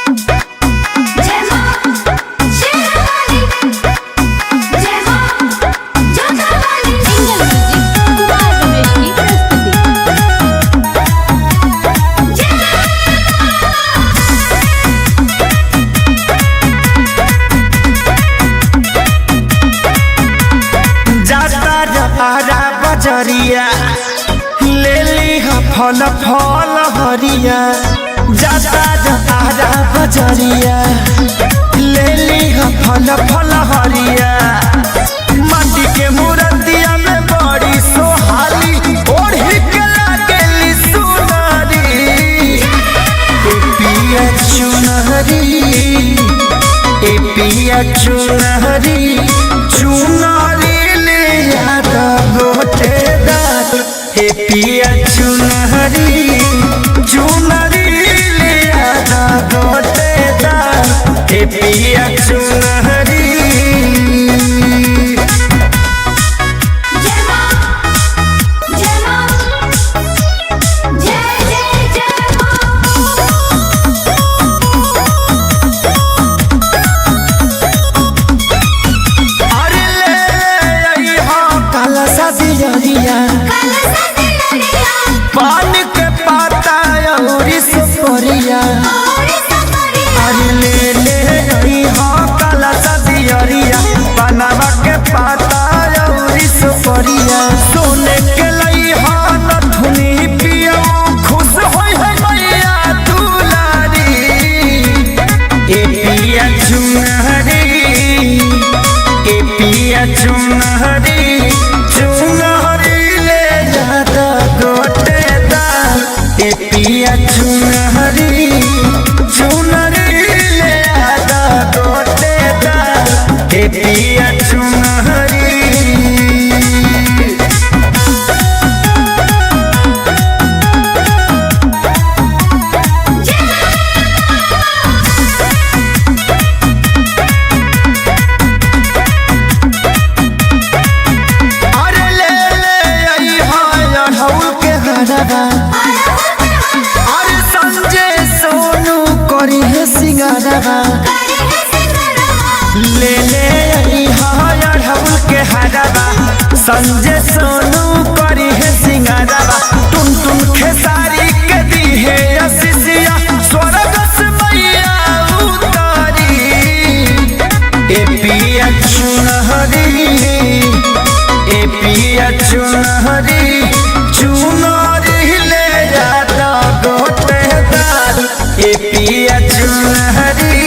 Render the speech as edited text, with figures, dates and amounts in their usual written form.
जय मां शेरावाली, जय मां जोधावाली। सिंगल म्यूजिक कुमार रमेश की प्रस्तुति। जाता रहा बजरिया, ले ली फल फल हरिया। जाता रहा बजरिया, ले ली फल फल हरिया। माटी के मुरतिया में बड़ी सोहाली, ओढ़ी के लागेली सुनरी। ए पिया चुनरी, ए पिया चुनरी, चुनरी ले याद गोटेदार। ए पिया चुनरी, चुनरी ले याद गोटेदार। ए पिया चुनरी। जय मां, जय मां, जय जय जय मां। अरे ले ले आई हो काला सा दियरिया, काला सा दिलरिया, पान के पाता और सुपरिया। और सफरिया। अरे ले ले आई हो काला सा दियरिया, पनावा के पाता और सुपरिया। सोने के लई हो नथुनी पियो, खुश होई है मैया दुलारी। ए पिया चुनरी, ए पिया चुनरी, चुनरी ले जाता गोटेदार। ए पिया चुनरी, चुनरी ले जाता गोटेदार। ए पिया चुनरी। अरे ले ले आई हाय अढ़ौल के हरवा। अरे संजय सोनू करी है सिंगारवा। करे है सिंगरवा। ले ले आई हाय अढ़ौल के हरवा, संजय सोनू करी है सिंगारवा। टुन टुन खेसारी के दी है असीसिया, स्वर्ग से मैया उतारी। ए पिया चुनरी, ए पिया चुनरी, चुनरी ले जाता गोटेदार। ए पिया चुनरी,